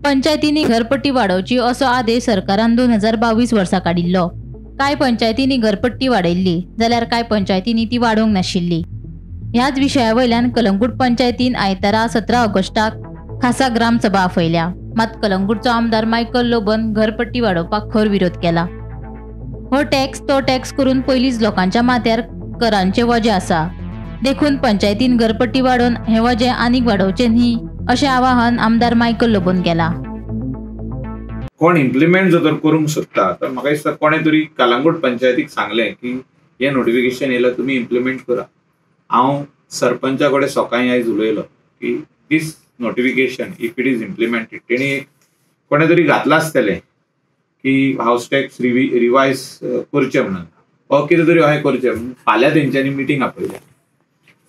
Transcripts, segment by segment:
पंचायतींनी घरपट्टी वाडोवची असो आदेश सरकारान 2022 वर्सा काडिल्लो. कांय पंचायतींनी घरपट्टी वाडयल्ली जाल्यार कांय पंचायतींनी ती वाडोवंक नाशिल्ली. ह्याच विशया वयल्यान कलंगूट पंचायतीन आयतारा 17 ऑगस्टाक खासा ग्रामसभा आपयल्या. मात कलंगूटचो आमदार मायकल लोबोन घरपट्टी वाडोवपाक खर विरोध केला. हो टॅक्स तो टॅक्स करून पयलींच लोकांच्या माथ्यार करांचे वजें आसा, देखून पंचायतीन घरपट्टी वाडोवन हें वजें आनीक वाडोवचें न्ही अशें आवाहन आमदार मायकल लोबोन केला. कोण इम्प्लिमेंट जर करूंक सोदता तर म्हाका दिसता कोणें तरी कलंगूट पंचायतीक सांगलें की हें नोटिफिकेशन येयलां, तुमी इम्प्लिमेंट करा. हांव सरपंचा कडेन सकाळीं आयज उलयलो की this notification if it is implemented, तेणी कोणें तरी घातलां आसतलें की हावस टॅक्स रिवायज करचें म्हणून वा कितें तरी अशें करचें म्हणून. फाल्यां तेंच्यांनी मिटींग आपयल्या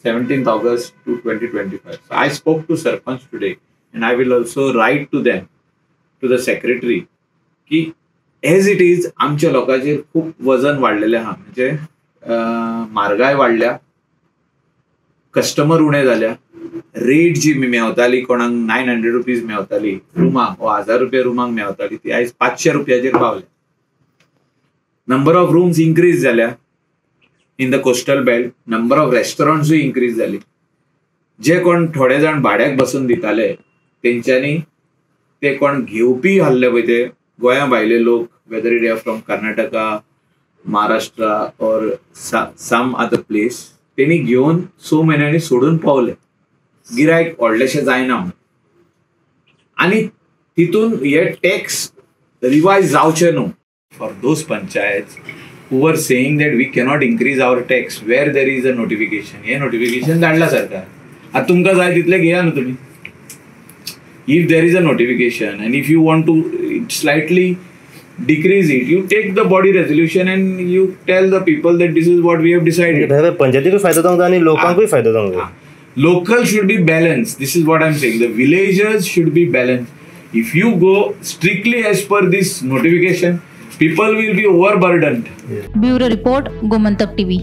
17th August to 2025. So I spoke to sarpanch today and I will also write to them, to the secretary, की एज it is आमच्या लोकांचेर खूब वजन वाडलेलें आहा. म्हणजे म्हारगाय वाडल्या, कस्टमर उणे जाल्या, रेट जी मेवताली कोणाक 900 रुपीज मेवताली रुमाक वा 1000 रुपया रुमाक मेवताली ती आयज 500 रुपयाचेर पावल्या. नंबर ऑफ रुम्स इन्क्रीज जाल्या in the coastal belt, number of रेस्टॉरंट्सूय increase जाली. जे कोण थोडे जाण भाड्याक बसून दिताले तेंच्यांनी ते कोण घेवपी आहले पळय ते गोंया भायले लोक, whether it are from Karnataka, Maharashtra or some other place, तेणी घेवन 6 म्हयन्यांनी सोडून पावले. गिरायक व्हडलेशें जायना म्हणून. आनी तितून हे टॅक्स रिवायज जावचे न्हू. For those panchayat who were saying that we cannot increase our tax where there is a notification, hey notification धाडला सरकार, आतां तुमकां जाय तितले घेया न्हू तुमी. If there is a notification and if you want to slightly decrease it, you take the body resolution and you tell the people that this is what we have decided. पंचायतीकूय फायदो जावंक जाय आनी लोकांकूय फायदो जावंक जाय. Local should be balanced. This is what I'm saying. The villagers should be balanced. If you go strictly as per this notification, people will be overburdened. Bureau report, Gomantak TV.